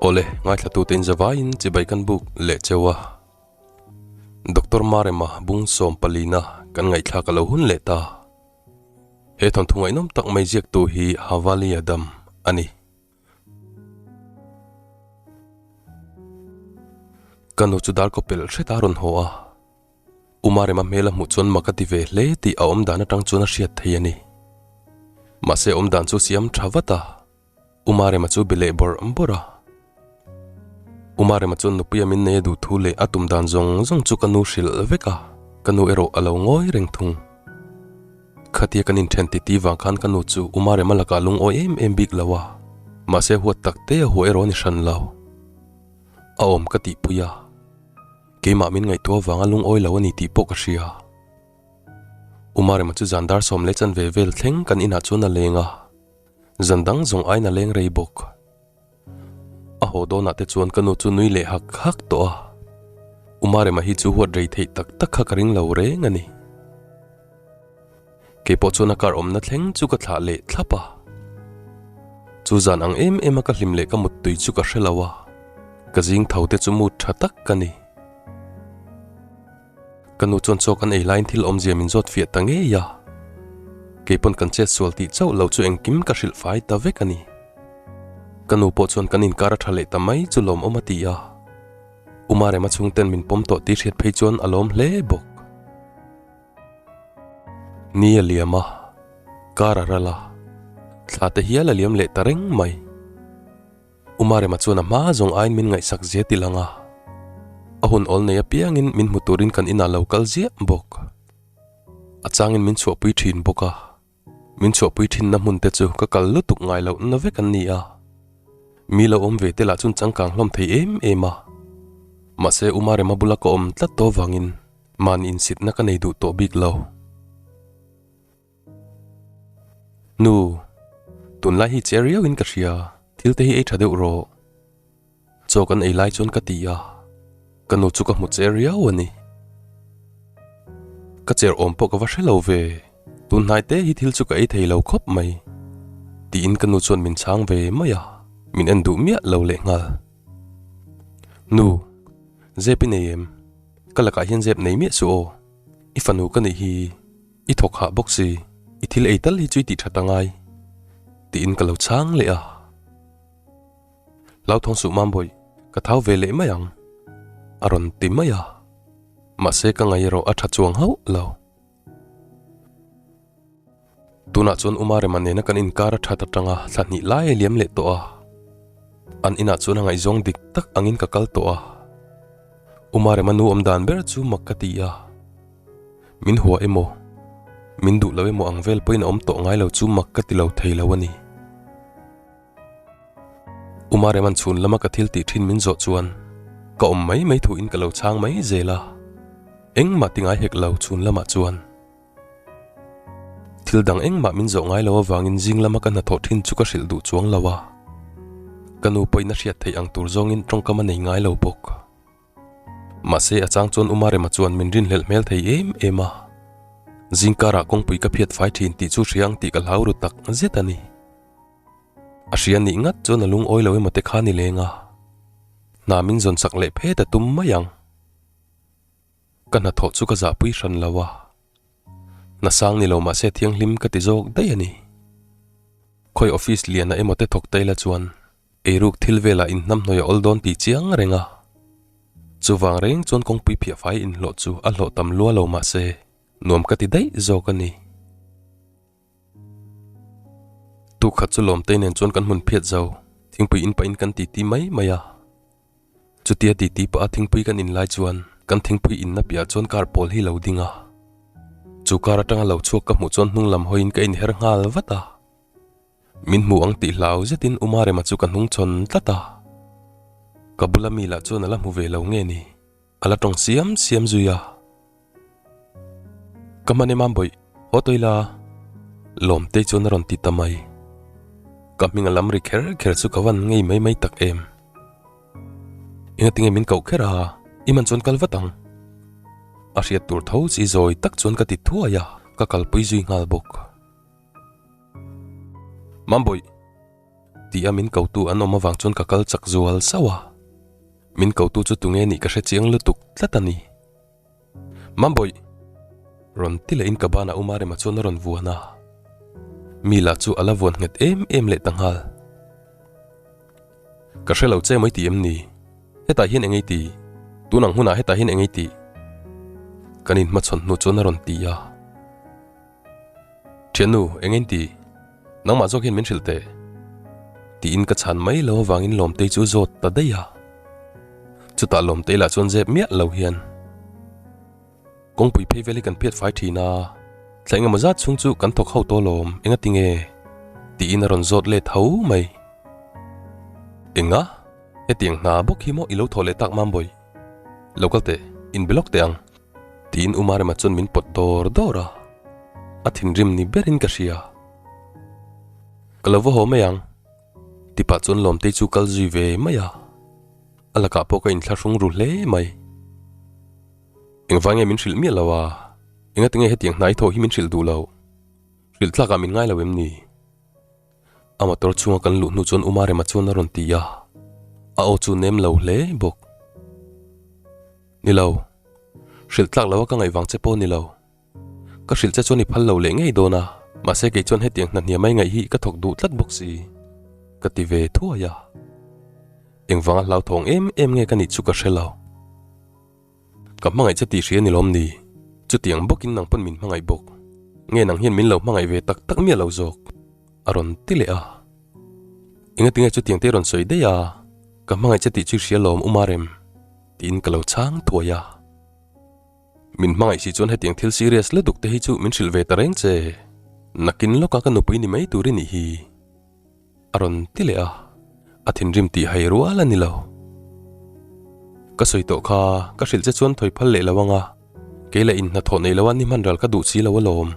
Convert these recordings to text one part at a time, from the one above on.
Awle, ngaithlatute in zavaiin chibai kan buk leh cheu a. Doctor Marema bung sawmpalina kan ngaihthlak a lo hun leh ta. He thawnthu ngaihnawm tak mai ziaktu hi Havali Adam a ni. Ka nu chu dar kaw pelh hret a rawn haw a. U Marema hmel a hmuh chuan mak a ti ve hle tih a awmdan atang chuan a hriat thei a ni. Mahse awmdan chu siam tha vat a, U Marema chu be leh bawrh bawrh a. U Marema chuan nupuia min nei a duh thu leh a tum dan zawng zawng chu ka nu hrilh vek a, ka nu erawh a lo ngawi reng thung. Khatia kan inthen titi vang khan ka nu chu U Marema lakah lungawi em em bik lo a, mahse huat tak te a huah erawh a ni hran lo. A awm ka tihpui a. Keimah min ngaihtuah avanga lungawi lo a ni tih pawh ka hria. U Marema chu zan dar sawm leh chanve vel thleng kan inah chuan a leng a, zan dang zawng aiin a leng rei bawk. A haw dawnah te chuan ka nu chu nui leh hak hak tawh a, U Marema hi chu huat rei theih tak tak kha ka ring lo reng a ni. Keipawh chuan a kar awmna thleng chu ka thlah leh thlap a. Chu zan ang em em a ka hlim leh ka muttui chu ka hre lo a, ka zing tho te chu mut tha tak ka ni. Ka nu chuan chaw kan ei laiin thil awmzia min zawt fiah ta ngei a. Keipawn kan chet sual tih chauh lo chu engkim ka hrilh fai ta vek a ni. Ka nu pawh chuan kan inkar a tha leh ta mai chu lawmawm a ti a. U Marema chhungten min pawm tawh tih hriat phei chuan a lawm hle bawk. Ni a liam a, kar a ral a, thla te hial a liam leh ta reng mai. U Marema chuan a hma zawng aiin min ngaihsak zia ti lang a, a hun awl nei apiangin min hmu turin kan inah lo kal ziah bawk. A changin min chhuahpui thin bawk a, min chhuahpui thinna hmun te chu ka kal lutuk ngai loh na vek an ni a. Mi lo awm ve te lah chuan changkang hlawm thei em em a, mahse U Marema bula ka awm tlat tawh vangin Mahni insitna ka nei duh tawh bik lo. Nu, tunlai hi che riauin ka hria, thil te hi ei tha deuh rawh. Chaw kan ei lai chuan ka ti a, ka nu chu ka hmu che riau a ni. Ka cher awm pawh ka va hre lo ve, tun hnai te hi thil chu ka ei thei lo khawp mai. Tiin ka nu chuan min chhang ve mai a, min en duh miah lo lehnghal. Nu, zep i nei em? Ka lakah hian zep nei miah suh aw. I fanu ka nih hi i thawk hah bawk si, i thil ei tal hi chu i tih that angai tiin ka lo chhang leh a. Hlauthawng suh Mambawih, ka thau ve leh mai ang a rawn ti mai a. Mahse ka ngaih erawh a tha chuang hauh lo. Tunah chuan Uma Rema nena kan inkar a that atanga thla hnih lai a liam leh tawh a. An inah chuan a ngaihzawng dik tak angin ka kal tawh a. Uma Rema nu awm dan ber chu mak ka ti a. Min hua emaw, min duh lo emaw ang vel pawhin a awm tawh ngai lo chu mak ka ti lo thei lo a ni. Uma Rema'n chhun lama ka thil tih thin min zawh chuan ka awm mai mai thuin ka lo chhang mai zel a. Engmah ti ngai hek lo chhun lamah chuan. Thil dang engmah min zawh ngai lo avangin zing lama ka hnathawh thin chu ka hrilh duh chuang lo a. Ka nu pawhin a hriat theih ang tur zawngin tawngkam a nei ngai lo bawk. Mahse a chang chuan Uma Rema chuan min rinhlelh hmel thei em em a. Zing karah kawngpui ka phiat fai thin tih chu hria ang tih ka hlau ru tak zet a ni. A hria nih ngat chuan a lungawi lo emaw te kha ni leng a. Hna min zawn sak leh phet a tum mai ang. Ka hnathawh chu ka zahpui hran lo a, hna sang ni lo mahse thianghlim ka ti zawk daih a ni. Khawi office liana emaw te thawk ta ila chuan eiruk thil velah inhnamhnawih a awl dawn tih chiang reng a. Chuvang reng chuan kawngpui phiah fai inhlawh chu a hlawh tam lua lo mahse nuam ka ti daih zawk a ni. Tukhat chu Lawmtei nen chuan kan hmun phiat zo, thingpui in pahin kan titi mai mai a. Chutia titi pah a thingpui kan in lai chuan kan thingpui inna piah chuan car pawl hi lo ding a. Chu car atanga lo chhuak ka hmuh chuan hnung lam hawiin ka inher nghal vat a. Min hmu ang tih hlau zetin U Marema chu ka hnung chhawn tlat a. Ka bula mi lah chuan a la hmu ve lo nge ni, a la tawng siam siam zui a. Ka hman em Ambawih, haw tawih la. Lawmtei chuan a rawn ti ta mai. Ka hming a lam ri kher kher chu ka van ngei mai mai tak em. Engatinge min koh kher a, i man chuan kal vat ang. A hriat tur tho chi zawi tak chuan ka ti thuai a, ka kalpui zui nghal bawk. Mambawih! Ti a min kotu an awm avang chuan ka kal chak zual sauh a. Min kotu chu tunge nih ka hre chiang lutuk tlat a ni. Mambawih! Rawn ti lehin ka banah Uma Rema chuan a rawn vuan a. Mi lah chu a la vuan nghet em em leh ta nghal. Ka hre lo che mai ti em ni? Hetah hian eng ei ti? Tun ang hunah hetah hian eng ei ti? Kan inhmachhawn hnu chuan a rawn ti a. Thiannu, eng ein ti? Nangmah zawk hian min hrilh teh. Tiin ka chhan mai lo avangin Lawmtei chu zawt ta daih a. Chutah Lawmtei lah chuan zep miah lo hian, Kawngpui phei vel hi kan phiat fai thin a, thla engemaw zat chhung chu kan thawk ho tawh lawm, enga ti nge? Tiin a rawn zawt let tho mai. Enga? Hetiang hna bawk hi maw i lo thawh leh tak Mambawih? Lo kal teh, in be lawk teh ang. Tiin U Marema chuan min pawt dawr dawr a, a thinrim ni berin ka hria. Ka lo va haw mai ang, ti pah chuan Lawmtei chu kal zui ve mai a, a lakah pawh ka inthlahrung ru hle mai. Engvai nge min hrilh miah lo a, engatinge hetiang hnai thawh hi min hrilh duh loh? Hrilh tlakah min ngai lo em ni? A motor chhunga kan luh hnu chuan U Marema chuan a rawn ti a, a aw chu nem lo hle bawk. Ni lo, hrilh tlak lo a ka ngaih vang che pawh ni lo. Ka hrilh che chuan i phal lo leh ngei dawn a, mahse kei chuan hetiang hna hniam ai ngaih hi ka thawk duh tlat bawk si, ka ti ve thuai a. Engvanga hlauthawng em em nge ka nih chu ka hre lo. Ka hmangaih che tih hria ni lawm ni? Chutiang bawkin nang pawn min hmangaih bawk. Nge nang hian min lo hmangaih ve tak tak miah lo zawk? A rawn ti leh a. Engatinge chutiang te i rawn sawi daih a? Ka hmangaih che tih chu i hria lawm U Marem? Tiin ka lo chhang thuai a. Min hmangaih si chuan hetiang thil serious lutuk te hi chu min hrilh ve ta reng che. Nakin lawka ka nupui ni mai tur i nih hi. A rawn ti leh a, a thinrim tih hai rual a ni lo. Ka sawi tawh kha, ka hrilh che chuan thawi phal leh lo ang a, kei leh in hnathawh nei loa ni hman ral ka duh si lo alawm,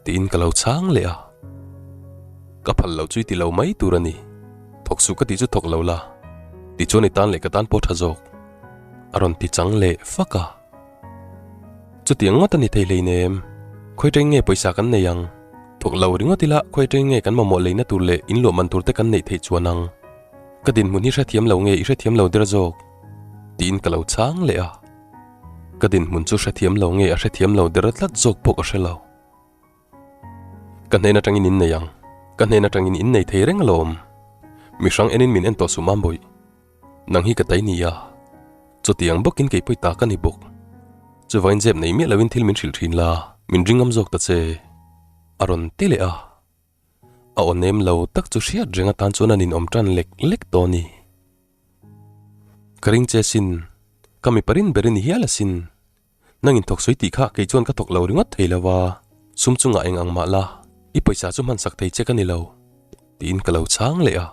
tiin ka lo chhang leh a. Ka phal lo chu i ti lo mai tur a ni, thawk suh ka tih chu thawk lo la, tichuan i tan leh ka tan pawh tha zawk, a rawn ti chang leh fak a. Chutiang ngawt a ni thei hleinem, khawi teng nge pawisa kan nei ang? Thawk lo ringawt ila khawi teng nge kan mamawh leina tur leh in luah man tur te kan neih theih chuan ang? Ka dinhmun hi hrethiam lo nge i hrethiam lo der zawk? Tiin ka lo chhang leh a. Ka dinhmun chu hrethiam lo nge a hrethiam lo der tlat zawk pawh ka hre lo. Ka hnen atangin in nei ang, ka hnen atangin in nei thei reng alawm. Mi hrang enin min en tawh suh Mambawih. Nang hi ka tai nia, chutiang bawkin kei pawi ta ka ni bawk. Chuvangin zep nei miah loin thil min hrilh thin la, min ring ngam zawk ta che. A rawn ti leh a. A aw nem lo tak chu hriat reng atan chuan a ninawm tan lek lek tawh a ni. Ka ring che sin, ka mipa rin ber i ni hial asin. Nang in thawk sawi tih kha kei chuan ka thawk lo ringawt thei lo a, sum chungah eng ang mah la, i pawisa chu hman sak thei che ka ni lo, tiin ka lo chhang leh a.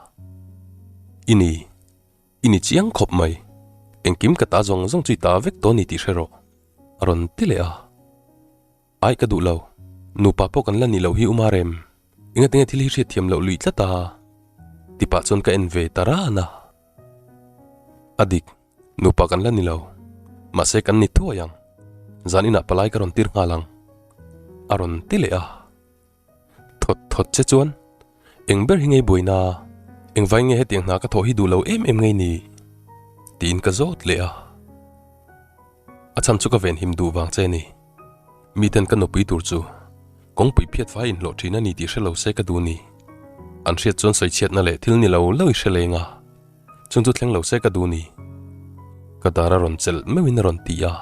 I ni, i ni chiang khawp mai, engkim ka ta zawng zawng chu i ta vek tawh a ni tih hre rawh, a rawn ti leh a. Aih ka duh lo, nupa pawh kan la nih loh hi U Marem, engatinge thil hi hriatthiam loh luih tlat a? Ti pah chuan ka en ve ta ran a. A dik. Nupa kan la ni lo, mahse kan ni thuai ang. Zan inah palai ka rawn tir nghal ang, a rawn ti leh a. Thawt thawt che chuan, Eng ber hi ngei buaina, engvai nge hetiang hna ka thawh hi duh lo em em ngei ni? tiin ka zawt leh a. A chhan chu ka venhim duh vang che ni. Miten ka nupui tur chu kawngpui phiat fai inhlawh thin a ni tih hre lo se ka duh ni. An hriat chuan sawichhiatna leh thil ni lo lo i hre leng a. Chung chu thleng lo se ka duh ni. Ka dar a rawn chelh meuhin a rawn ti a,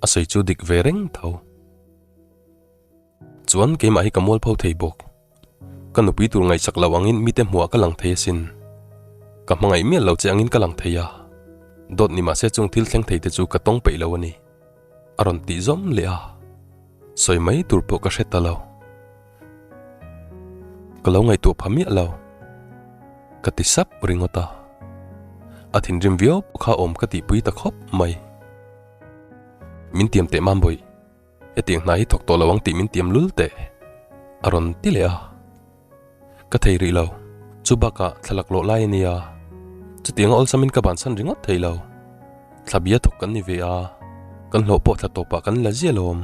a sawi chu dik ve reng tho. Chuan keimah hi ka mualpho thei bawk. Ka nupui tur ngaihsak lo angin mite hmuah ka lang thei asin. Ka hmangaih miah lo che angin ka lang thei a, dawt ni mahse chung thil thleng thei te chu ka tawng peih lo a ni. A rawn tih zawm leh a, sawi mai tur pawh ka hre ta lo. Ka lo ngaihtuah pha miah lo. Ka ti sap ringawt a. A thinrim viau pawh kha awm ka tihpui ta khawp mai. Min tiam teh Mambawih, hetiang hna hi thawk tawh lo ang tih min tiam lul teh, a rawn ti leh a. Ka thei rih lo, chu bakah thla laklawh lai a nia. Chutianga awlsamin ka bansan ringawt thei lo. Thla bia thawk kan ni ve a, kan hlawh pawh thla tawpah kan la zia lawm.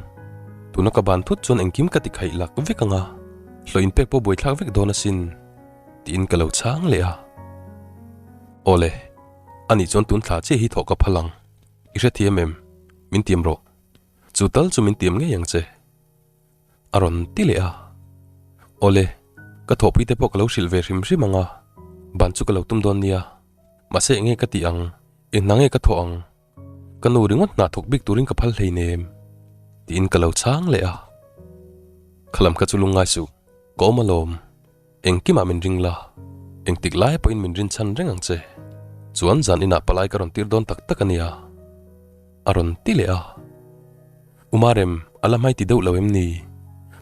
Tuna ka ban thut chuan engkim ka ti khaih lak vek ang a, hlawh inpek pawh buaithlak vek dawn asin. Tiin ka lo chhang leh a. Awle, anih chuan tun thla chiah hi thawh ka phal ang. I hrethiam em? Min tiam rawh. Chu tal chu min tiam ngei ang che. A rawn ti leh a. Awle, ka thawhpui te pawh ka lo hrilh ve hrim hrim ang a, ban chu ka lo tum dawn nia. Mahse enge ka tih ang? Eng hna nge ka thawh ang? Ka nu ringawt hna thawk bik turin ka phal hleinem, tiin ka lo chhang leh a. Khalam kha chu lungngai suh, ka awm alawm. Engkimah min ring la, engtik lai pawhin min rinchhan reng ang che. Chuan zan inah palai ka rawn tir dawn tak tak a nia, a rawn ti leh a. Umarem, a la hmai ti deuh lo em ni?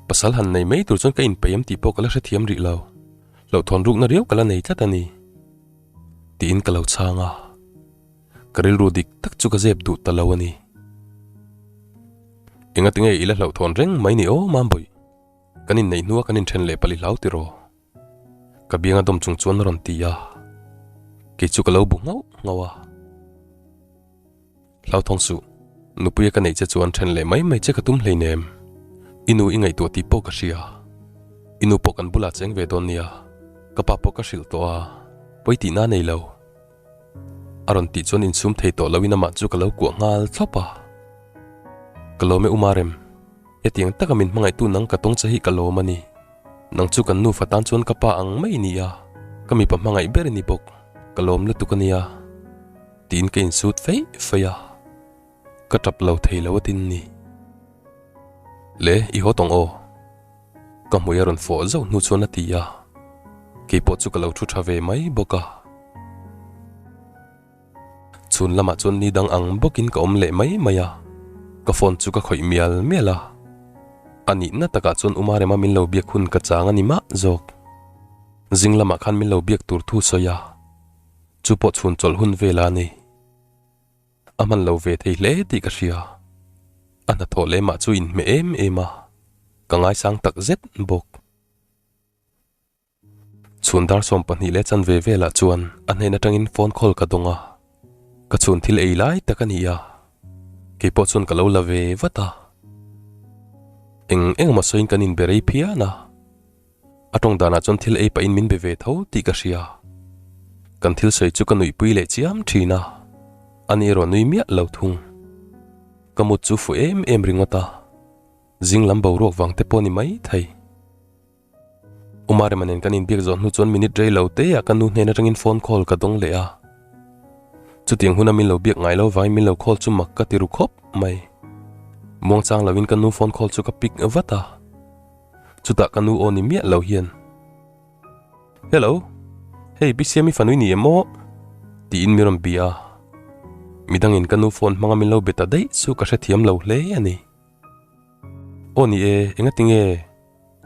Pasal han nei mai tur chuan ka inpeih em tih pawh ka la hrethiam rih lo. Hlauhthawn rukna riau ka la nei tlat a ni, tiin ka lo chhang a. Ka rilru dik tak chu ka zep duh ta lo a ni. Engatinge i la hlauhthawn reng mai ni aw Mambawih? Kan inneih hnua kan inthen leh pali hlau tiraw? Ka bianga dawm chung chuan a rawn ti a, kei chu ka lo bu nghauh nghauh a. Hlauthawng suh, nupuia ka neih che chuan then leh mai mai che ka tum hleinem. I nu i ngaihtuah tih pawh ka hria. I nu pawh kan bulah cheng ve dawn nia, ka pa pawh ka hrilh tawh a, pawi tihna nei lo. A rawn tih chuan insum thei tawh loin amah chu ka lo kuah nghal thlawp a. Ka lawm e Umarem. Hetiang taka min hmangaihtu nang ka tawng che hi ka lawm a ni. Nang chu kan nufa tan chuan ka pa ang mai i ni a, ka mipa hmangaih ber i ni bawk, ka lawm lutuk a nia. Tiin ka insut feih feih a, ka tap lo thei lo atin ni. Le, i haw tawng aw. Ka hmui a rawn fawh zauh hnu chuan a ti a, keipawh chu ka lo thu tha ve mai bawk a. Chhun lamah chuan ni dang ang bawkin ka awm leh mai mai a, ka phone chu ka khawih mial mial a. A nihna takah chuan Umarema min lo biak hun ka chang a ni mah zawk. Zing lamah khan min lo biak tur thu sawi a, chu pawh chhun chawlh hun vel a ni. A hman lo ve thei hle tih ka hria. A hnathawh lemah chu inhmeh em em a, ka ngaisang tak zet bawk. Chhun dar 12 leh chanve velah chuan a hnen atangin phone call ka dawng a, ka chhun thil ei lai tak a ni a, keipawh chuan ka lo la ve vat a. Eng eng emaw sawiin kan inbe rei phian a, a tawng danah chuan thil ei pahin min be ve tho tih ka hria. Kan thil sawi chu ka nuihpui leh chiam thin a, ani erawh nui miah lo thung. Ka mut chu fuh em em ringawt a, zing lam boruak vang te pawh a ni maithei. Umarema nen kan inbiak zawh hnu chuan minute rei lo te ah ka nu hnen atangin phone call ka dawng leh a. Chutiang huna min lo biak ngai lo vangin min lo call chu mak ka ti ru khawp mai. Muangchang loin ka nu phone call chu ka pick vat a. Chutah ka nu aw ni miah lo hian, Hello, hei Pi Siami fanui ni em aw? tiin min rawn bia a. Midangin ka nu phone hmanga min lo be ta daih chu ka hrethiam lo hle a ni. Aw ni e, engatinge?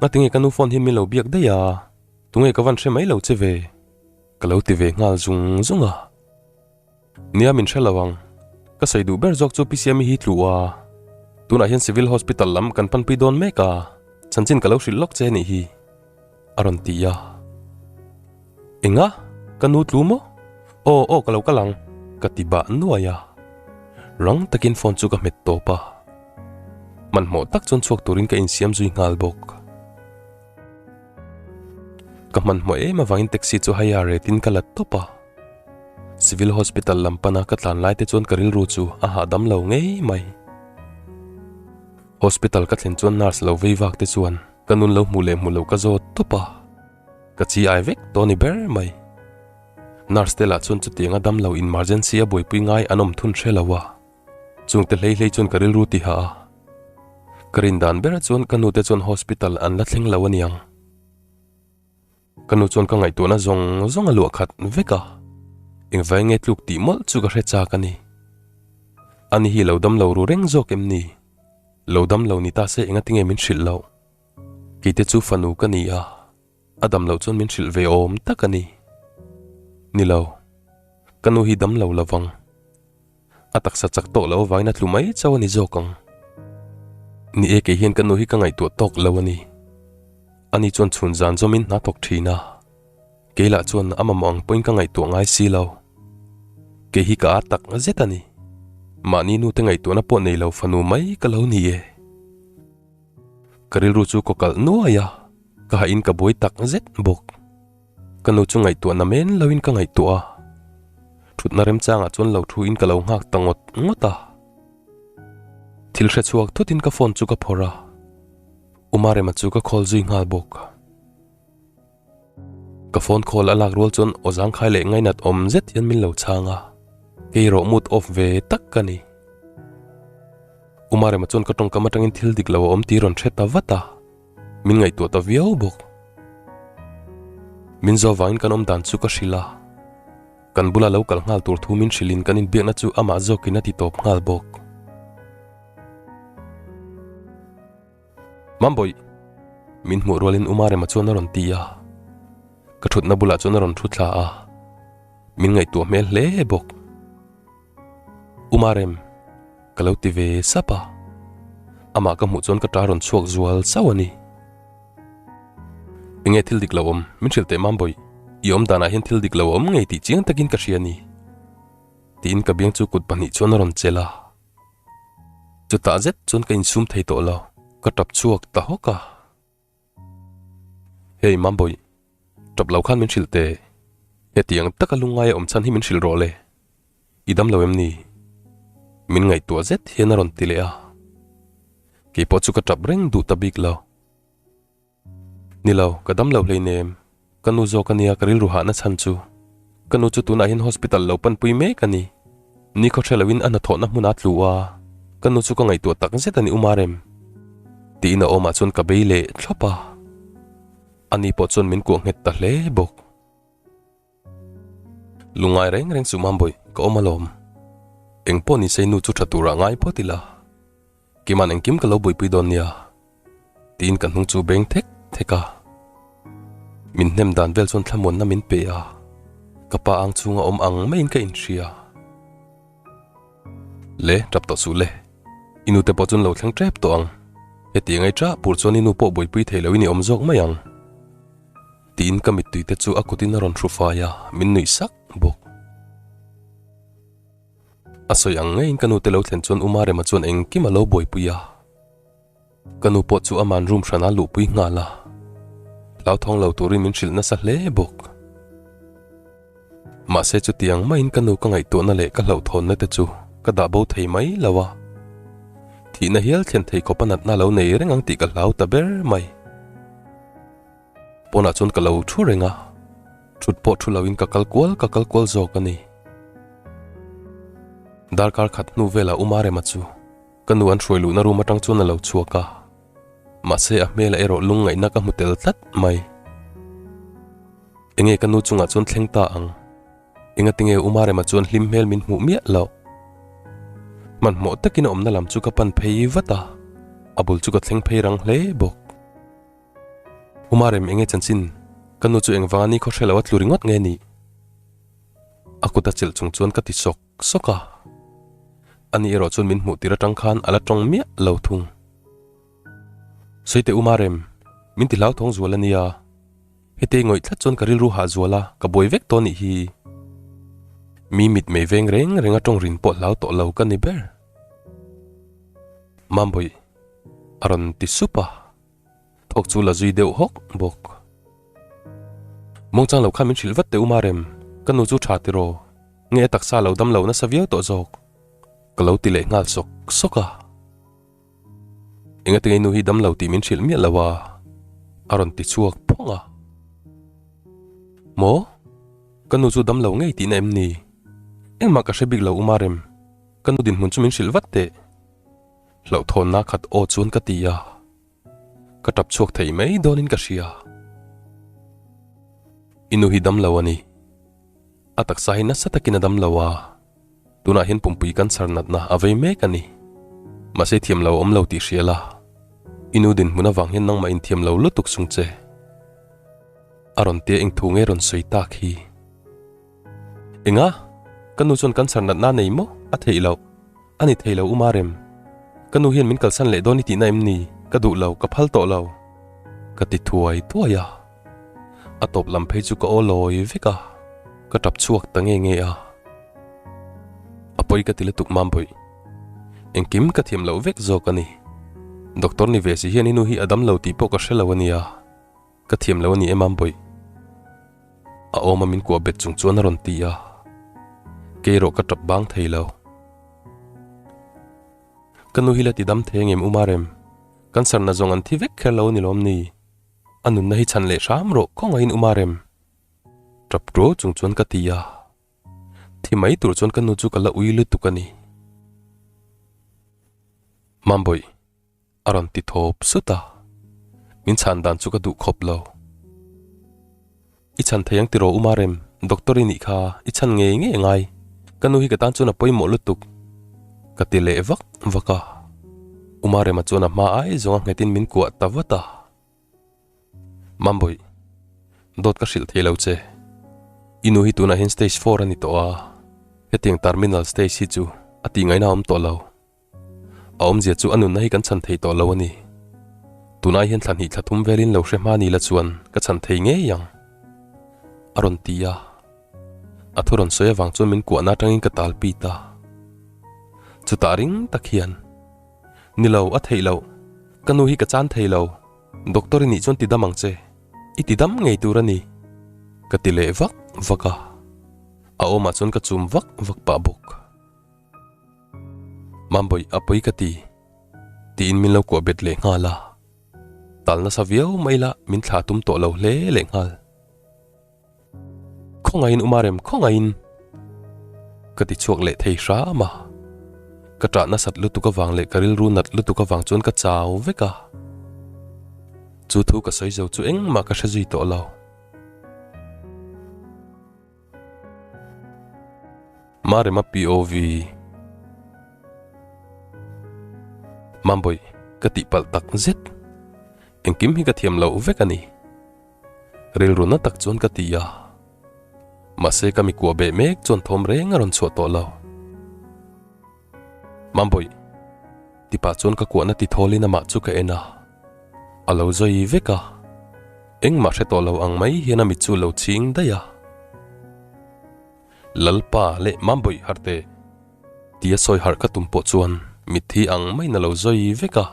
Ngatinge ka nu phone hi min lo biak daih a, tunge ka van hre mai lo che ve? Ka lo ti ve nghal zung zung a. Nia min hre lo ang, ka sawi duh ber zawk chu Pi Siami hi tlu a, tunah hian Civil Hospital lam kan panpui dawn mek a, chanchin ka lo hrilh lawk che nih hi, a rawn ti a. Enga? Ka nu tlu maw? Aw aw ka lo kal ang, ka ti bah nuai a. Rang takin phone chu ka hmet tawp a. Hmanhmawh tak chuan chhuak turin ka insiam zui nghal bawk. Ka hmanhmawh em avangin taxi chu higher rate in ka la tawp a. Civil Hospital lam pana ka tlan lai te chuan ka rilru chu a hahdam lo ngei mai. Hospital ka thlen chuan nurse lo vei vak te chuan ka nun lo hmuh leh hmuh loh ka zawt tawp a. Ka chi ai vek tawh a ni ber mai. Nurse te lah chuan chutianga damlo emergency a buaipui ngai an awm thun hre lo a. Chungte hlei hlei chuan ka rilru ti hah a, ka rin dan berah chuan ka nute chuan hospital an la thleng lo a niang. Ka nu chuan ka ngaihtuahna zawng zawng a luah khat vek a, engvai nge tluk tih mawlh chu ka hre chak a ni. Ani hi lo dam lo ru reng zawk em ni? Lo dam lo ni ta se engatinge min hrilh loh? Keite chu fanu ka ni a. A dam loh chuan min hrilh ve awm tak a ni. Ni lo, ka nu hi dam lo lovang. A taksa chak tawh loh avangin a tlu mai chauh a ni zawk ang. Ni e, kei hian ka nu hi ka ngaihtuah tawk lo a ni. Ani chuan chhun zan zawmin hna thawk thin a. Kei lah chuan a mamawh ang pawhin ka ngaihtuah ngai si lo. Kei hi ka â tak zet a ni. Mahni nute ngaihtuahna pawh nei lo fanu mai ka lo ni e. Ka rilru chu kaw kalh nuai a, ka hahin ka buai tak zet bawk. Ka nu chu ngaihtuah na men loin ka ngaihtuah a, thutna remchangah chuan lo thu in ka lo nghak ta ngawt ngawt a. Thil hre chhuak thutin ka phone chu ka phawrh a, Umarema chu ka call zui nghal bawk. Ka phone call a lak rual chuan aw zangkhai leh ngainat awm zet hian min lo chhang a, kei erawh mood off ve tak ka ni. Umarema chuan ka tawngkam atangin thil dik lo a awm tih rawn hre ta vat a, min ngaihtuah ta viau bawk. Min zawh vangin kan awm dan chu ka hrilh a, kan bula lo kal nghal tur thu min hrilhin kan inbiakna chu amah zawkin a ti tawp nghal bawk. Mambawih! Min hmuh rualin U Marema chuan a rawn ti a, ka thutna bulah chuan a rawn thu thla a, min ngaihtuah hmel hle bawk. U Marem, ka lo ti ve sap a, amah ka hmuh chuan ka ṭa rawn chhuak zual sauh a ni. Enge thil dik lo awm? Min hrilh teh Mambawih, i awm danah hian thil dik lo a awm ngei tih chiang takin ka hria a ni. Tiin ka biang chu kut pahnih chuan a rawn chelh a. Chutah zet chuan ka insum thei tawh lo, ka tap chhuak ta hawk a. Hey Mambawih, tap lo khan min hrilh teh. Hetiang taka lungngai a awm chhan hi min hrilh rawh le. I dam lo em ni? Min ngaihtuah zet hian a rawn ti leh a. Keipawh chu ka tap reng duh ta bik lo. Ni lo, ka dam lo hleinem. Ka nu zawk a nia ka rilru hahna chhan chu. Ka nu chu tunah hian hospital lo panpui mek a ni. Ni khaw hre loin a hnathawhna hmun a tlu a, ka nu chu ka ngaihtuah tak zet a ni Umarem. Tiin a awmah chuan ka bei leh thlawp a. Ani pawh chuan min kuah nghet ta hle bawk. Lungngai reng reng chu Mambawih ka awm alawm. Engpawh ni se nu chu tha turah ngai phawt ila. Kima'n engkim ka lo buaipui dawn nia. Tiin ka hnung chu beng thek thek a. Min hnem dan vel chuan thlamuanna min pe a. Ka pa ang chhunga awm ang maiin ka inhria. Le, tap tawh suh le. I nute pawh chuan lo thleng tep tawh ang. Heti angai tah pur chuan i nu pawh buaipui thei loin i awm zawk mai ang. Tiin ka mittui te chu a kutin a rawn hru fai a, min nuih sak bawk. A sawi ang ngeiin ka nute lo thlen chuan U Marema chuan engkim a lo buaipui a. Ka nu pawh chu aman room hran a luhpui nghal a, hlauthawng lo turin min hrilh nasa hle bawk. Mahse chutiang maiin ka nu ka ngaihtuahna leh ka hlauhthawnna te chu ka dah bo thei mai lo a. Thihna hial thlen thei khawpa natna lo nei reng ang tih ka hlau ta ber mai. Pawnah chuan ka lo thu reng a, thut pawh thu loin ka kal kual ka kal kual zawk a ni. Darkar khat hnu velah U Marema chu ka nu an hruai luhna room atang chuan a lo chhuak a, mahse a hmelah erawh lungngaihna ka hmu tel tlat mai. Enge ka nu chungah chuan thleng ta ang? Engatinge U Marema chuan hlim hmel min hmuh miah loh? Hmanhmawh takin a awmna lam chu ka pan phei vat a, a bul chu ka thleng phei rang hle bawk. U Marem enge chanchin? Ka nu chu engvanga ni khaw hre lo a tlu ringawt nge ni? A kut a chelh chung chuan ka ti sawk sawk a. Ani erawh chuan min hmuh tir atang khan a la tawng miah lo thung. Sawi teh U Marem, min ti hlauthawng zual a nia. Hete ngawih tlat chuan ka rilru hah zual a, ka buai vek tawh nih hi. Mi mit mei veng reng reng a tawng rin pawh hlau tawh lo ka ni ber. Mambawih a rawn ti sup a. Thawk chu la zui deuh hawk bawk. Mawngchang lo khan min hrilh vat teh u Marem, ka nu chu tha tiraw, nge a taksa lo dam lo nasa viau tawh zawk? Ka lo ti leh nghal sawk sawk a. Engatinge nu hi dam lo tih min hrilh miah lo a? A rawn ti chhuak phawng a. Maw? Ka nu chu dam lo ngei tihna em ni? Engmah ka hre bik lo u Marem, ka nu dinhmun chu min hrilh vat teh. Hlauhthawnna khat aw chuan ka ti a. Ka tap chhuak thei mai dawnin ka hria. I nu hi dam lo a ni. A taksa hi nasa takin a dam lo a, tunah hian pumpui cancer natna a vei mek a ni. Mahse thiam lo a awm lo tih hria la, i nu dinhmun avang hian nangmah inthiam lo lutuk sung che. A rawn tia eng thu nge rawn sawi tak hi? Enga? Ka nu chuan cancer natna a nei maw? A theih loh. A ni thei lo U Marem. Ka nu hian min kalsan leh dawn i tihna em ni? Ka duh lo, ka phal tawh lo. Ka ti thuai thuai a. A tawp lam phei chu ka aw lawi vek a, ka tap chhuak ta nge nge a. A pawi ka ti lutuk Mambawih. Engkim ka thiam loh vek zawk a ni. Doctor ni ve si hian i nu hi a dam lo tih pawh ka hre lo a nia. Ka thiam lo a ni em Mambawih. A awma min kuah bet chung chuan a rawn ti a, kei erawh ka tap bang thei lo. Ka nu hi la ti dam thei angem U Marem? Cancer na zawng an thi vek kher lo a ni lawm ni? A nunna hi chhan leh hram rawh khawngaihin U Marem. Tap tuau chung chuan ka ti a, thi mai tur chuan ka nu chu ka la ui lutuk a ni. Mambawih. A rawn ti thawp sut a, min chhan dan chu ka duh khawp lo. I chhan thei ang tiraw U Marem, doctor i nih kha i chhan ngei ngei angai, ka nu hi ka tan chuan a pawimawh lutuk ka ti leh vak vak a. U Marema chuan a hma ai zawnga nghetin min kuah ta vat a. Mambawih, dawt ka hrilh thei lo che. I nu hi tunah hian stage four a ni tawh a, hetiang terminal stage hi chu a tih ngaihna a awm tawh lo. A awmzia chu a nunna hi kan chhan thei tawh lo a ni. Tunai hian thla hnih thla thum velin lo hre hma ni la chuan ka chhan thei ngei ang. A rawn ti a. A thu rawn sawi avang chuan min kuahna atangin ka tal pit a. Chutah ring tak hian, Ni lo, a theih loh. Ka nu hi ka chan thei lo. Doctor i nih chuan ti dam ang che. I ti dam ngei tur a ni. Ka ti leh vak vak a. A awmah chuan ka chum vak vak pah bawk. Mambawih a pawi ka ti, tiin min lo kuah bet leh nghal a. Tal nasa viau mai la min thlah tum tawh lo hle leh nghal. Khawngaihin Umarem, khawngaihin! Ka ti chhuak leh thei hram a. Ka ṭah nasat lutuk avang leh ka rilru nat lutuk avang chuan ka chau vek a. Chu thu ka sawi zo chu engmah ka hre zui tawh lo. Marema POV Mambawih, ka tihpalh tak zet. Engkim hi ka thiam loh vek a ni. Rilru na tak chuan ka ti a. Mahse ka mi kuah beh mek chuan thawm reng a rawn chhuah tawh lo. Mambawih, tipah chuan ka kuahna ti thawlin amah chu ka en a. A lo zawi vek a, engmah hre tawh lo ang mai hian a mit chu a lo chhing daih a. Lalpa leh Mambawih harh teh, tia sawi harh ka tum pawh chuan mitthi ang maiin a lo zawi vek a,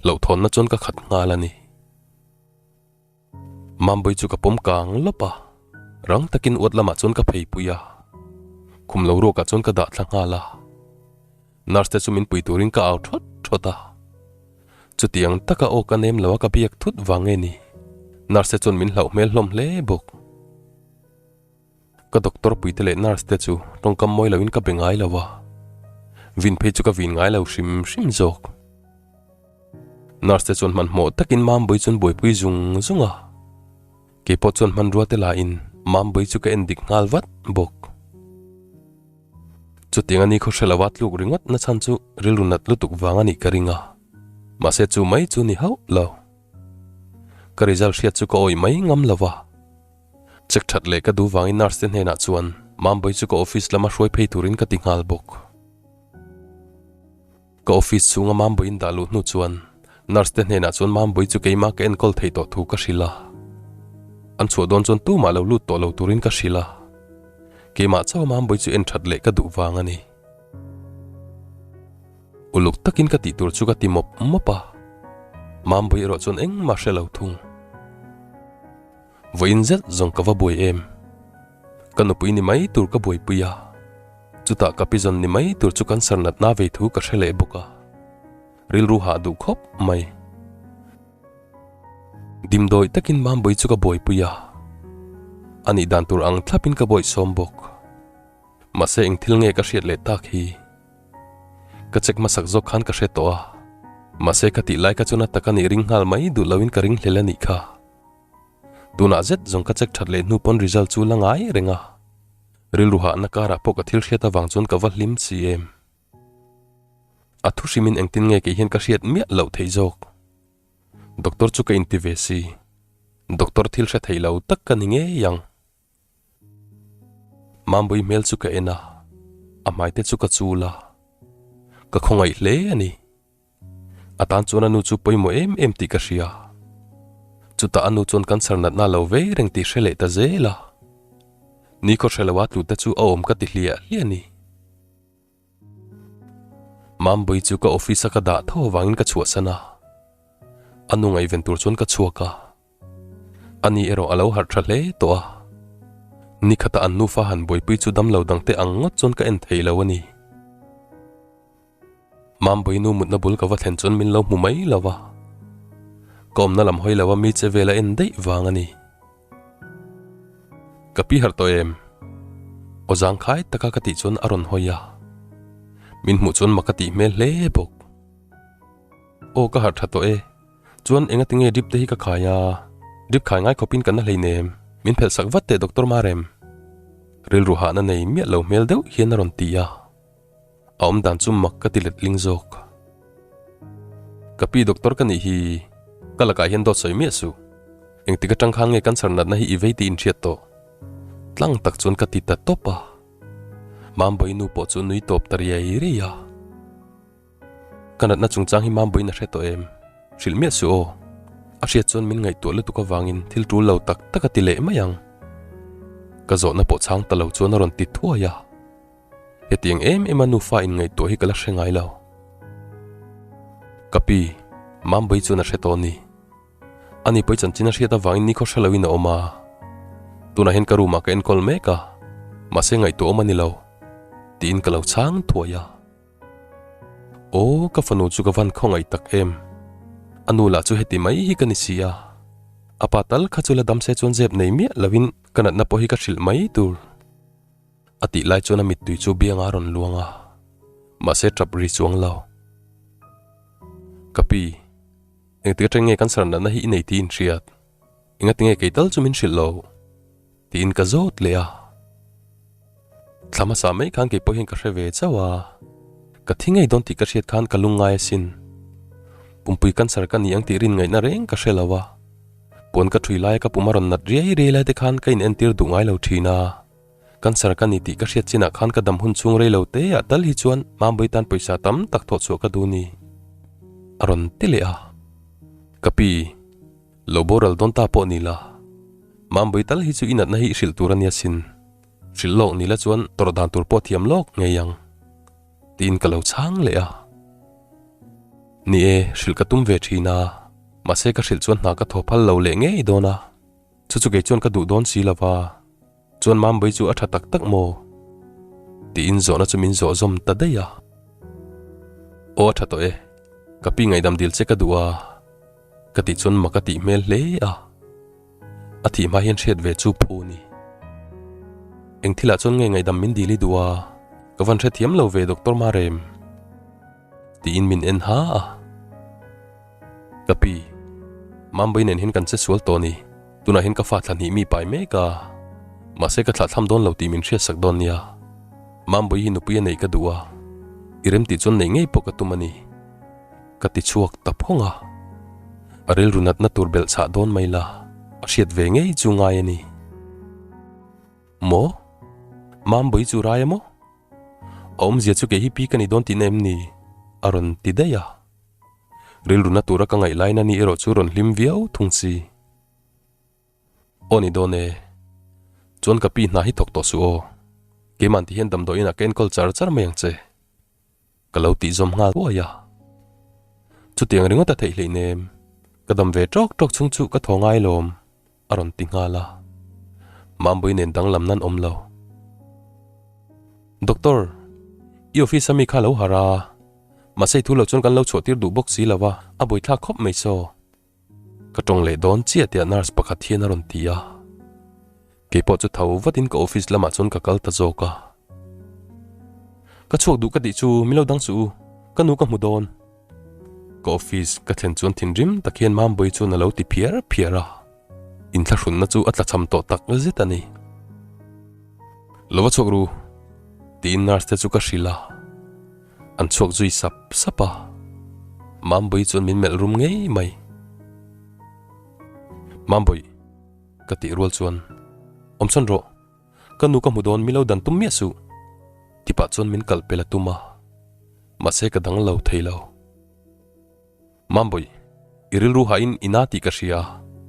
hlauhthawnna chuan ka khat nghal a ni. Mambawih chu ka pawm kang lawp a, rang takin uat lamah chuan ka phei pui a, khum lo ruakah chuan ka dah thla nghal a. Nurse te chu min pui turin ka au thawt thawt a, chutiang taka aw ka nem lo a ka biak thut vang nge ni, nurse te chuan min hlauh hmel hlawm hle bawk. Ka doctor puite leh nurse te chu tawngkam mawi loin ka be ngai lo a, vin phei chu ka vin ngai lo hrim hrim zawk. Nurse te chuan hmanhmawh takin Mambawih chuan buaipui zung zung a, keipawh chuan hmanrua te la in Mambawih chu ka en dik nghal vat bawk. Chutiang a ni khaw hre lo a tluk ringawt na chhan chu rilru nat lutuk vang a nih ka ring a, mahse chu mai chu ni hauh lo. Ka result hriat chu ka awih mai ngam lo va, check that leh ka duh vangin nurse te hnenah chuan Mambawih chu ka office lama hruai phei turin ka ti nghal bawk. Ka office chhunga Mambawiin dah luh hnu chuan nurse te hnenah chuan Mambawi chu keimah ka enkawl theih tawh thu ka hrilh a. An chhuah dawn chuan tumah lo lut tawh lo turin ka hrilh a. Keimah chauh Mambawi chu en that leh ka duh vang a ni. Uluk takin ka tih tur chu ka ti mawp mawp a. Mambawi erawh chuan engmah hre lo thung. Vawiin zet zawng ka va buai em? Ka nupui ni mai tur ka buaipui a, chutah ka pizawn ni mai tur chu cancer natna vei thu ka hre leh bawk a, rilru hah duh khawp mai. Dimdawi takin Mambawih chu ka buaipui a, a nih dan tur ang thlapin ka bawihsawm bawk. Mahse eng thil nge ka hriat leh tak hi? Ka check hmasak zawk khan ka hre tawh a, mahse ka tih lai kha chuan a tak a nih ring nghal mai duh loin ka ring hlel a nih kha. Tunah zet zawng ka check that leh hnu pawn result chu la ngai reng a, rilru hahna karah pawh ka thil hriat avang chuan ka va hlim si em. A thu hrimin engtin nge kei hian ka hriat miah loh theih zawk. Doctor chu ka inti ve si, doctor thil hre thei lo tak ka ni ngei ang. Mambui hmel chu ka en a, a hmai te chu ka chul a, ka khawngaih hle a ni. A tan chuan a nu chu pawimawh em em tih ka hria. Chutah a nu chuan cancer natna a lo vei reng tih hre leh ta zel a. Ni khaw hre loa tlu te chu a awm ka ti hliah hliah a ni. Mambui chu ka office a ka dah tho avangin ka chhuahsan a. A nu ngaihven tur chuan ka chhuak a. Ani erawh a lo harh tha hle tawh a. Nikhata an nufa han buaipui chu damlo dangte ang ngawt chuan ka en thei lo a ni. Mambawi nu mutna bul ka va thlen chuan min lo hmu mai lo va, ka awmna lam hawi lo a mi che vel a en daih vang a ni. Ka pi harh tawh em? Aw zangkhai taka ka tih chuan a rawn hawi a, min hmuh chuan mak a tih hmel hle bawk. Aw ka harh tha tawh e, chuan enga tinge drip te hi ka khai a, drip khai ngai khawpin kan na hleinem, min phelh sak vat teh Doctor Marem. Rilru hahna nei miah lo hmel deuh hian a rawn ti a. A awm dan chu mak ka ti letling zawk. Ka pi doctor ka nih hi ka lakah hian dawt sawi miah suh. Engtik atang khan nge cancer natna hi i vei tih inhriat tawh? Tlang tak chuan ka ti ta tawp a. Mambawi nu pawh chu nui tawp ta riai riai a. Ka natna chungchang hi Mambawiin a hre tawh em? Hrilh miah suh aw. A hriat chuan min ngaihtuah lutuk avangin thil tul lo tak tak a ti leh mai ang. Ka zawhna pawh chhang ta lo chuan a rawn ti thuai a. Hetiang em em a nufa in ngaihtuah hi ka la hre ngai lo. Ka pi, Mambawi chuan a hre tawh a ni. Ani pawi chanchin a hriat avangin nikhaw hre loin a awm a. Tunah hian ka room ah ka enkawl mek a, mahse ngaihtuah awm a ni lo, tiin ka lo chhang thuai a. Aw, ka fanu chu ka van khawngaih tak em. A nu lah chu heti mai hi ka ni si a. A pa tal kha chu la dam se chuan zep nei miah loin ka natna pawh hi ka hrilh mai tur. A tih lai chuan a mittui chu bianga a rawn luang a, mahse tap ri chuang lo. Ka pi, engtik atang nge cancer natna hi i nei tih inhriat? Engati nge kei tal chu min hrilh lo? Tiin ka zawt leh a. Thla hmasa mai khan kei pawh hian ka hre ve chauh a, ka thi ngei dawn tih ka hriat khan ka lungngai asin. Pumpui cancer ka ni ang tih rin ngaihna reng ka hre lo a, puan ka ṭhui laia ka pum a rawn nat riai riai lai te khan ka inentir duh ngai lo ṭhin a. Cancer ka ni tih ka hriat chinah khan ka dam hun chhung rei lo te ah tal hi chuan Mambawi tan pawisa tam tak thawh chhuah ka duh ni. A rawn ti leh a. Ka pi, lo boral dawn ta pawh ni la. Mambawi tal hi chu i natna hi i hrilh tur a nia sin. Hrilh lawk ni la chuan tawrh dan tur pawh thiam lawk ngei ang. Tiin ka lo chhang leh a. Ni e, hrilh ka tum ve thin a. Mahse ka hrilh chuan hna ka thaw phal lo leh ngei dawn a. Chu chu kei chuan ka duh dawn si lo va. Chuan Mambawi chu a tha tak tak maw? Tiin zawhna chu min zawh zawm ta daih a. Aw a tha tawh e, ka pi ngaihdam dil che ka duh a, ka tih chuan mak a tih hmel hle a. A thih hma hian hriat ve chu phu ni. Eng thilah chuan nge ngaihdam min dil i duh a, ka van hrethiam lo ve Doctor Marem. Tiin min en ha a. Ka pi, Mambawi nen hian kan che sual tawh ni. Tunah hian ka fa thla hnih mi pai mek a. Mahse ka thlah thlam dawn lo tih min hriatsak dawn nia. Mambawi hi nupui a neih ka duh a. I remtih chuan neih ngei pawh ka tum a ni. Ka ti chhuak ta phawng a. A rilru natna tur belh chhah dawn mai la, a hriat ve ngei chu ngai a ni. Maw? Mambawi chu rai a maw? A awmzia chu kei hi pi ka ni dawn tihna em ni? A rawn ti daih a. Rilruna tura ka ngaih lain ani erawh chu rawn hlim viau thung si. Aw ni dawn e. Chuan ka pi hna hi thawk tawh suh aw. Keimah ti hian damdawiin ah ka enkawl char char mai ang che. Ka lo tih zawm nghal huai a. Chutiang ringawt a theih hleinem. Ka dam ve tawk tawk chung chu ka thaw ngai lawm. A rawn ti nghal a. Mambawi nen danglam nan awm lo. Doctor, i office a mi kha lo harh a. Mahse i thu lo chuan kan lo chhuah tir duh bawk si lo a, a buaithlak khawp mai saw. Ka tawng leh dawn chiah tiah nurse pakhat hian a rawn ti a. Keipawh chu tho vatin ka office lamah chuan ka kal ta zawk a. Ka chhuak duh ka tih chu min lo dang suh u, ka nu ka hmu dawn. Ka office ka thlen chuan thinrim tak hian Mambawi chuan a lo ti phiar phiar a, inthlahrunna chu a tlachham tawh tak zet a ni. Lo va chhuak ru, tiin nurse te chu ka hrilh a, an chhuak zui sap sap a. Mambawi chuan min melh rum ngei mai. Mambawi, ka tih rual chuan, Awmchhan rawh, ka nu ka hmu dawn mi lo dan tum miah suh, ti pah chuan min kalh pel a tum a. Mahse ka dang lo thei lo. Mambawi, i rilru hain i na tih ka hria,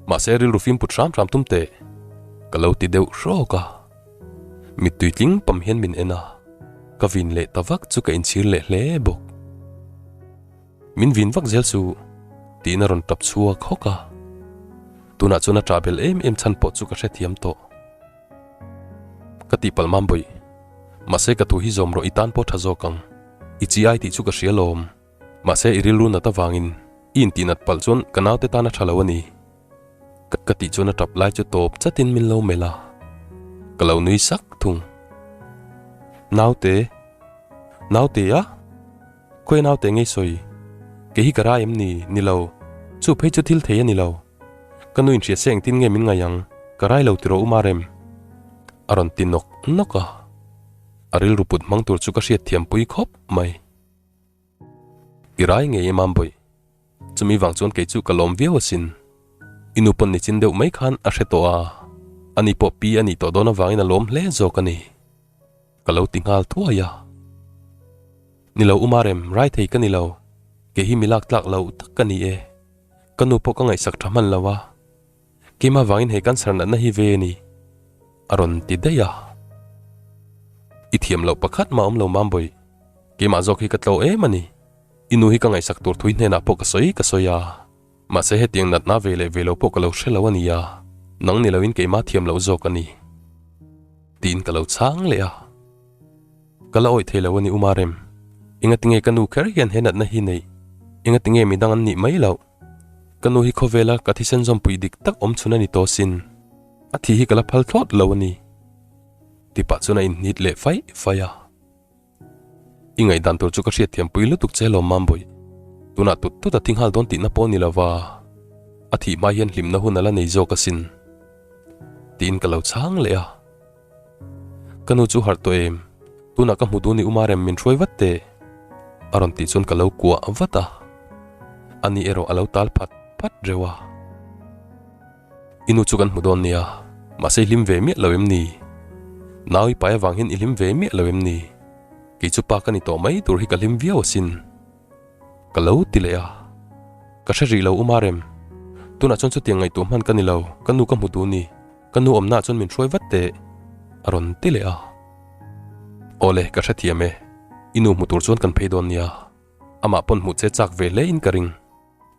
mahse rilru fim put hram hram tum teh. Ka lo ti deuh hrawk a. Mittui tling pam hian min en a, ka vin leh ta vak chu ka inchhir leh hle bawk. Min vin vak zel chu tiin a rawn tap chhuak hawk a. Tunah chuan a ṭah bel em em chhan pawh chu ka hrethiam tawh. Ka tihpalh mam bawih. Mahse ka thu hi zawm rawh i tan pawh tha zawk ang. I chi ai tih chu ka hria lawm. Mahse i rilru nat avangin i intih nat palh chuan ka naute tan a tha lo a ni. Ka tih chuan a tap lai chu tawp chatin min lo melh a. Ka lo nui sak thung. Naute. Naute a? Khawi naute ngei sawi? Kei hi ka rai em ni? Ni lo. Chu phei chu thil thei a ni lo. Ka nu inhria se engtin nge min ngaih ang? Ka rai lo tiraw U Marem? A rawn ti nawk nawk a. A rilru put hmang tur chu ka hriat thiam pui khawp mai. I rai ngei em Ambawih? Chumi vang chuan kei chu ka lawm viau asin. I nu pawn nichin deuh mai khan a hre tawh a, ani pawh pi a nih tawh dawn avangin a lawm hle zawk a ni. Ka lo ti nghal thuai a. Ni lo Umarem, rai thei ka ni lo. Kei hi mi lak tlak lo tak ka ni e. Ka nu pawh ka ngaihsak tha hman lo a. Keimah vangin hei cancer natna hi ve a ni. A rawn ti daih a. I thiam loh pakhat mah awm lo Mambawih. Keimah zawk hi ka tlo em a ni. I nu hi ka ngaihsak tur thui hnenah pawh ka sawi ka sawi a. Mahse hetiang natna ve leh ve lo pawh ka lo hre lo a nia, nang ni loin keimah thiam loh zawk a ni. Tiin ka lo chhang leh a. Ka la awih thei lo a ni Umarem. Engatinge ka nu kher hian he natna hi neih? Engatinge midang an nih mai loh? Ka nu hi khawvela ka thisen zawmpui dik tak awm chhun a ni tawh sin. A thih hi ka la phal thlawt lo a ni. Tipah chuan a inhnit leh faih faih a. I ngaihdan tur chu ka hriatthiam pui lutuk che lawm Mambawih. Tunah tut tut a thi nghal dawn tihna pawh ni lova, a thih hma hian hlimna hun a la nei zawk asin. Tiin ka lo chhang leh a. Ka nu chu harh tawh em? Tunah ka hmu dun i Umarem min hruai vat teh. A rawn tih chuan ka lo kuah vat a. Ani erawh a lo tal phat phat reuh a. I nu chu kan hmu dawn nia, mahse i hlim ve miah lo em ni? Nau i pai avang hian i hlim ve miah lo em ni? Kei chu pa ka ni tawh mai tur hi ka hlim viau asin. Ka lo ti leh a. Ka hre rih lo Umarem. Tunah chuan chutiang ngaihtuah hman ka ni lo, ka nu ka hmu duh ni. Ka nu awmnaah chuan min hruai vat teh. A rawn ti leh a. Awle, ka hrethiam e. I nu hmu tur chuan kan phei dawn nia. Amah pawn hmuh che chak ve hle in ka ring.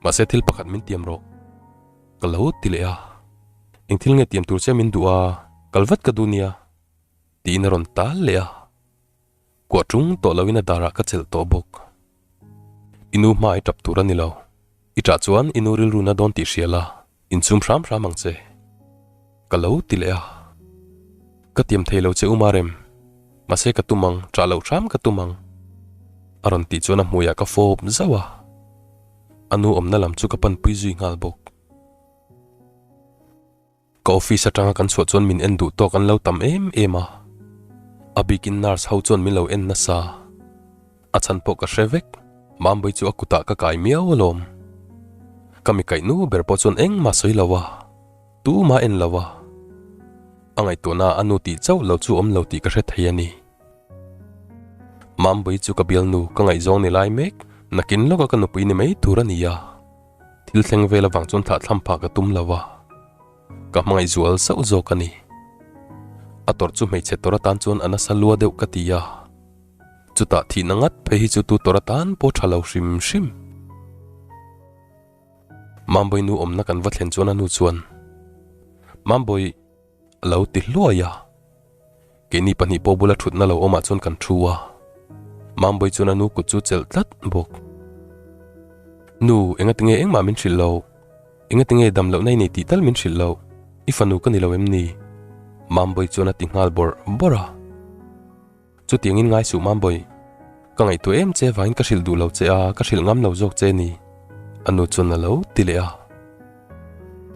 Mahse thil pakhat min tiam rawh. Ka lo ti leh a. Eng thil nge tiam tur che min duh a, kal vat ka duh nia. Tiin a rawn tal leh a. Kuah tung tawh loin a darah ka chelh tawh bawk. I nu hma i tap tur a ni lo. I tah chuan i nu rilru na dawn tih hria la, inchhum hram hram ang che. Ka lo ti leh a. Ka tiam thei lo che Umarem. Mahse ka tum ang, ṭah loh hram ka tum ang. A rawn tih chuan a hmuiah ka fawp zauh a. A nu awmna lam chu ka panpui zui nghal bawk. Ka office atanga kan chhuah chuan min en duh tawk an lo tam em em a. A bikin nurse ho chuan min lo en nasa. A chhan pawh ka hre vek, Mambawih chu a kutah ka kai miau alawm. Ka mi kaih nu ber pawh chuan engmah sawi lo a. Tumah en lo a, a ngaihtuahna a nu tih chauh lo chu awm lo tih ka hre thei a ni. Mambawih chu ka bialnu ka ngaihzawng ni lai mek, nakin lawka ka nupui ni mai tur a ni a. Thil thleng vel avang chuan thlahthlam phah ka tum lo a, ka hmangaih zual sauh zawk a ni. A tawrh chu hmeichhe tawrh atan chuan a nasa lua deuh ka ti a, chutah thihna ngat phei hi chu tu tawrh atan pawh tha lo hrim hrim. Mambawi nu awmna kan va thlen chuan a nu chuan, Mambawi, a lo ti hluai a. Keini pahnih pawh bula thutna lo awmah chuan kan thu a. Mambawi chuan a nu kut chu chelh tlat bawk. Nu, engatinge engmah min hrilh lo? Engatinge dam lohna i nei tih tal min hrilh lo? I fanu ka ni lo em ni? Mambawi chuan a ti nghal bawrh bawrh a. Chutiangin ngai suh Mambawi, ka ngaihtuah em che vangin ka hrilh duh lo che a, ka hrilh ngam lo zawk che ni, a nu chuan a lo ti leh a.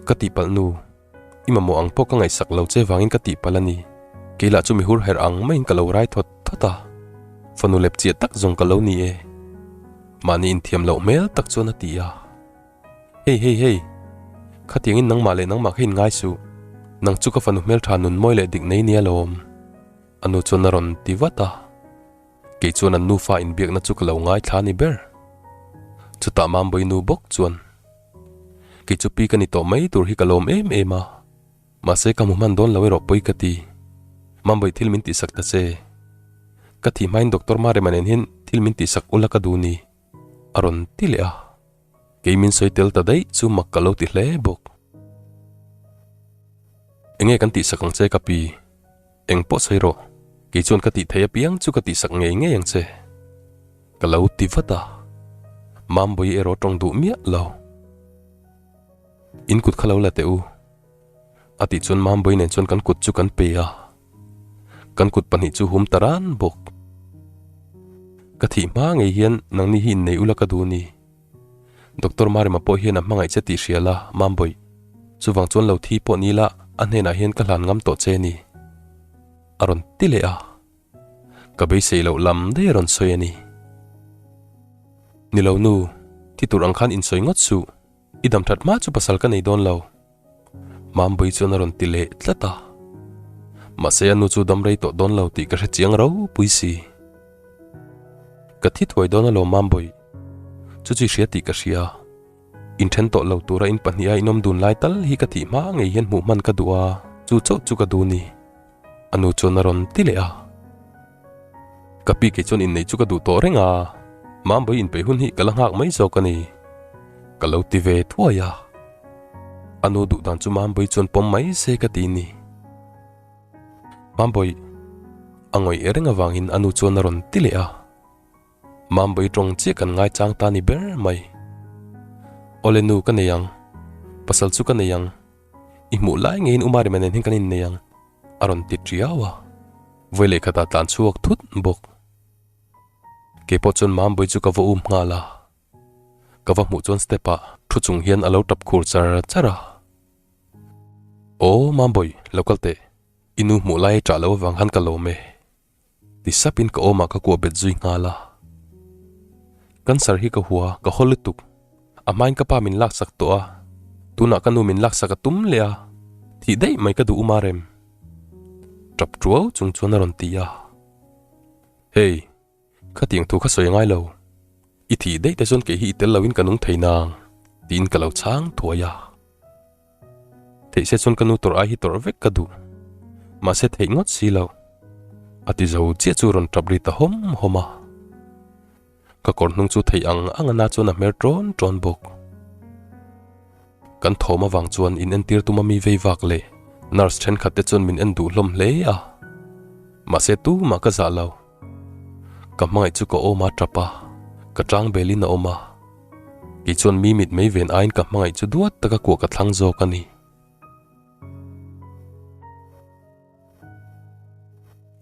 Ka tihpalh nu, i mamawh ang pawh ka ngaihsak lo che vangin ka tihpalh a ni, kei lah chu mi hur herh ang maiin ka lo rai thawt thawt a, fanu lep chiah tak zawng ka lo ni e, mahni inthiam loh hmel tak chuan a ti a. Hei hei hei, khatiangin nangmah leh nangmah kha inngai suh, nang chu ka fanu hmeltha nunmawi leh dik nei nia lawm. A nu chuan a rawn ti vat a, kei chuan an nufa inbiakna chu ka lo ngaithla a ni ber. Chutah Mambawi nu bawk chuan, Kei chu pi ka ni tawh mai tur hi ka lawm em em a, mahse ka hmu hman dawn lo erawh pawi ka ti. Mambawi thil min tihsak ta che. Ka thih hmain Doctor Marema nen hian thil min tihsak ula ka duh ni, a rawn ti leh a. Kei min sawi tel ta daih chu mak ka lo ti hle bawk. Enge kan tihsak ang che ka pi? Eng pawh sawi rawh, kei chuan ka tih theih apiang chu ka tihsak ngei ngei ang che. Ka lo ti vat a, Mambawi erawh tawng duh miah lo. In kut kha lo la teh u. A tih chuan Mambawi nen chuan kan kut chu kan pe a, kan kut pahnih chu hum ta ran bawk. Ka thih hma ngei hian nangni hi innei ula ka duh ni. Doctor Marema pawh hian a hmangaih che tih hria la, Mambawi. Chuvang chuan lo thi pawh ni la, a hnenah hian ka hlan ngam tawh che ni. A rawn ti leh a. Ka beisei loh lam daih a rawn sawi a ni. Ni lo nu, thi tur ang khan insawi ngawt suh. I dam that hma chu pasal ka nei dawn lo. Mambawi chuan a rawn ti leh tlat a. Mahse a nu chu dam rei tawh dawn lo tih ka hre chiang ropui si. Ka thi thuai dawn alawm Mambawi. Chu chu i hria tih ka hria. Inthen tawh lo tura in pahniha in awm dun lai tal hi ka thih hma ngei hian hmuh hman ka duh a, chu chauh chu ka duh ni. A nu chuan a rawn ti leh a. Ka pi kei chuan inneih chu ka duh tawh reng a, Mambawi inpeih hun hi ka la nghak mai zawk a ni. Ka lo ti ve thuai a. A nu duh dan chu Mambawi chuan pawm mai se ka ti ni. Mambawi, a ngawih reng avangin a nu chuan a rawn ti leh a. Mambawi tawng chiah kan ngaichang ta ni ber mai. Awle nu ka nei ang, pasal chu ka nei ang. I hmuh lai ngeiin U Marima nen hian kan innei ang, a rawn ti tiau a. Vawi leh khatah tlan chhuak thut bawk. Kei pawh chuan Mambawi chu ka va um nghal a. Ka va hmuh chuan step ah thu chung hian a lo tap khur char char a. Aw Mambawi, lo kal teh. I nu hmuh lai ṭah lo avang khan ka lawm e. Ti sapin ka awmah ka kuah bet zui nghal a. Cancer hi ka hua, ka haw lutuk. A hmain ka pa min laksak tawh a, tunah ka nu min laksak a tum leh a, thih daih mai ka duh uma rem. Tap tuau chung chuan a rawn ti a. Hey, khatiang thu kha sawi a ngai lo. I thih daih te chuan kei hi i tel loin ka nung thei nang, tiin ka lo chhang thuai a. Theih se chuan ka nu tawrh ai hi tawrh vek ka duh. Mahse theih ngawt si lo. A ti zo chiah chu rawn tap ri ta hawm hawm a. Ka kawr hnung chu theih ang ang ana chuan a hmer ṭawn ṭawn bawk. Kan thawm avang chuan in entir tuma mi vei vak leh nurse thenkhat te chuan min en duh hlawm hle a. Mahse tumah ka zah lo. Ka hmangaih chu ka awm a tap a, ka tang belin a awm a. Kei chuan mi mit mei ven aiin ka hmangaih chu duat taka kuah ka thlang zawk a ni.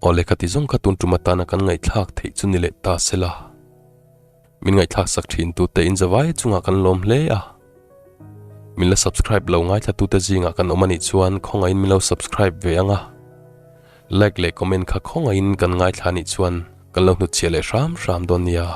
Aw lehkha ti zawng kha tun tum atana kan ngaihthlak theih chu ni leh ta sela. Min ngaihthlak sak thin tute in zavai chungah kan lawm hle a. Min la subscribe lo ngaithla tute zingah kan awm anih chuan khawngaihin min lo subscribe ve ang a. Like leh comment kha khawngaihin kan ngaithla anih chuan kan lo hnutchhiah leh hram hram dawn nia.